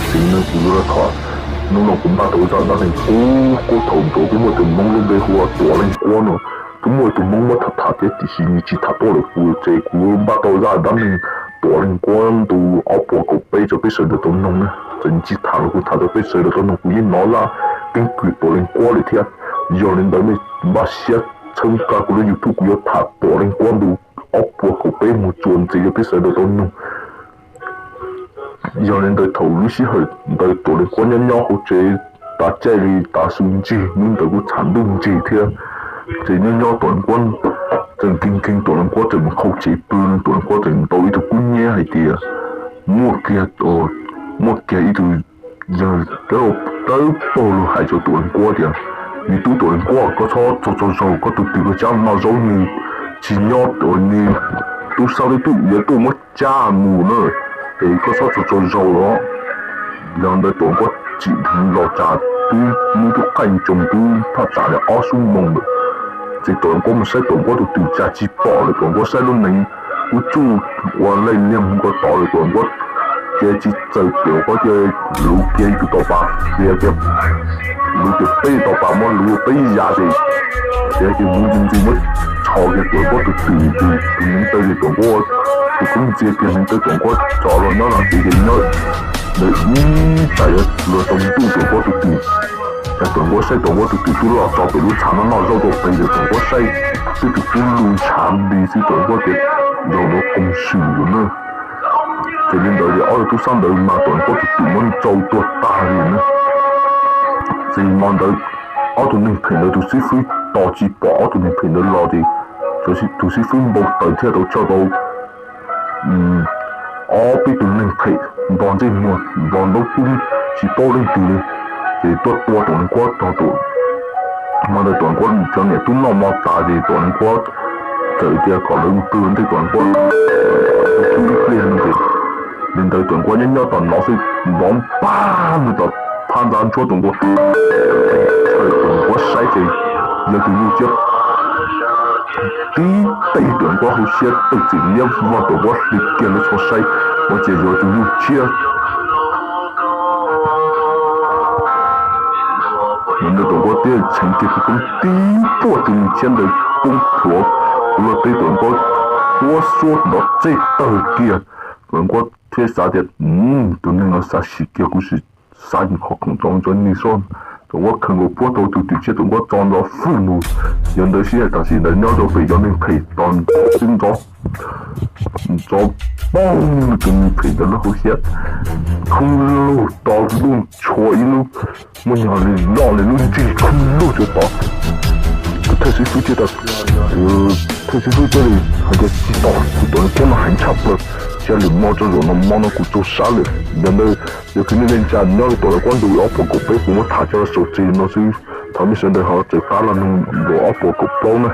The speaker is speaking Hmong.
Tsev neeg kuv yuav los tham, hnub no kuv npaj tau zaj dab neeg qub qub thaum ntxov. Twb muaj tus Hmoob lub npe hu ua Tuam Leej Kuab no, twb muaj tus Hmoob muab tham tham thiab tiam sis nws tsis tham tuaj lawm kuv ces kuv npaj tau zaj dab neeg Tuam Leej Kuab ntu ob puas kaum peb rau peb sawv daws tau mloog na. Txawm nws tsis tham los kuv tham rau peb sawv daws tau mloog, kuv yeej hnov zaj keeb kwm Tuam Leej Kuab lawm thiab. Yog li ntawd nej npaj siab txhawb nqa kuv lub YouTube, kuv yuav tham Tuam Leej Kuab ntu ob puas kaum peb mus txuas ntxiv rau peb sawv daws tau mloog. Yog li ntawd thaum lub sij hawm ntawd Tuam Leej Kuab nyob nyob hauv tsev, tav caij li tav su ntsig, hnub ntawd kuj txhav ntuj ntsig thiab. Ces nyob nyob Tuam Leej Kuab tseem nkees nkees, Tuam Leej Kuab tseem mus qhau tsev pw no, Tuam Leej Kuab tseem ntaus ib tug kub hnyiab hais tias muaj kiag, muaj kiag ib tug yawg dawb paug lug hais rau Tuam Leej Kuab tias, me tub Tuam Leej Kuab, koj txhob txog txog zaus, koj tus twm koj cab noj zaub nws tsis nyob, uas nws tub sab twb tuaj yuav tuaj muab cab mus na, es koj txhob txog txog zaus los. Yog ntawd Tuam Leej Kuab tsim dheev los cas twb hnub twb qaij ntsoog, twb thaj tsam li ob xuab moos lawm. Ces Tuam Leej Kuab mus saib Tuam Leej Kuab tus twm cas tsis pom lawm, Tuam Leej Kuab saib lub nees kuj tsuj ua laij liag mus ko tod lawm, Tuam Leej Kuab cia tsis txawm, Tuam Leej Kuab cia luv kiag ib tug tau pas, cia kiag luv kiag peb tau pas, muab luv peb yav ces cia kiag mus ntxi ntxi muab tshos kiag Tuam Leej Kuab tus twm, tus neev taw ces Tuam Leej Kuab tus kub ntxia kiag neev taw, Tuam Leej Kuab tso los nyob no ces nyob ntawd ib tsam yuav luag tau ntuj Tuam Leej Kuab tus twm. Ces Tuam Leej Kuab saib Tuam Leej Kuab tus twm twb los txog pem lub tshav no noj zaub rau pem lawm, Tuam Leej Kuab saib twb tus kub lug tshav nti xwb, Tuam Leej Kuab tias zaum no koog swm lawm na. Ces li ntawd ces ob tug tub sab ntawd mas Tuam Leej Kuab tus twm muab ntsau tuag tag li na. Ces hmo ntawd ob tug neeg phem ntawd tus xib fwb tos tsis pom ob tug neeg phem ntawd los ces tus xib fwb npau taws thiaj tau coj tau ob peb tug neeg phem nto ntsej muag nto ntaub tub tsis paub leej twg li, ces tuaj tua Tuam Leej Kuab tog tuam. Hmo ntawd Tuam Leej Kuab cov niam tub noj hmo tas ces Tuam Leej Kuab txawm tias kom lawv mus pw ntej, Tuam Leej Kuab ib pliag no ces li ntawd Tuam Leej Kuab nyob nyob tom no xwb, npov npag nws tom phab ntxa ntsuab, Tuam Leej Kuab, Tuam Leej Kuab saib ces yog tus nyuj tsiab tib teg Tuam Leej Kuab hauv siab, tawm txim liab vog, Tuam Leej Kuab hli kiag lub tsho saib, ua cas yog tus nyuj tsiab. Ntawd Tuam Leej Kuab thiaj txheev kiag tus koob tib puag tus nyuj tsiab ntawd poob plhuav kuv luaj teb, Tuam Leej Kuab huab xuab nrov txej tawg kiag. Tuam Leej Kuab thiaj xav tias tus neeg no xav sim kiag kuv sim xav qhov khoom tso ntsoov nws soj. Tuam Leej Kuab khaws nkaus puab tau tus twm tsiab, Tuam Leej Kuab tso ntxov fwj mus. Yog ntawd sij hawm tam sim ntawd nyob rau pem cov neeg phem tos twb ntxov, ntxov paug tus neeg phem ntawd lub hauv siab, khoob lug to lug tshua ib lub, muaj nyuag li loj li lub nrig khoob lug rau tod. Tus thawj xib fwb thiaj, thawj xib fwb thiaj li hais tias tsis tau, kuv Tuam Leej Kuab no heev tshaj plaws, cia lwm hmo tso, zaum no hmo no kuv tsaug sab lawm. Yog ntawd yog kwv tij neej tsa nyob li Tuam Leej Kuab ntu ob puas kaum peb kuv muab tham coj los xaus tseg no xwb, thov nej sawv daws ho txawm pab los mloog ntu ob puas kaum plaub na.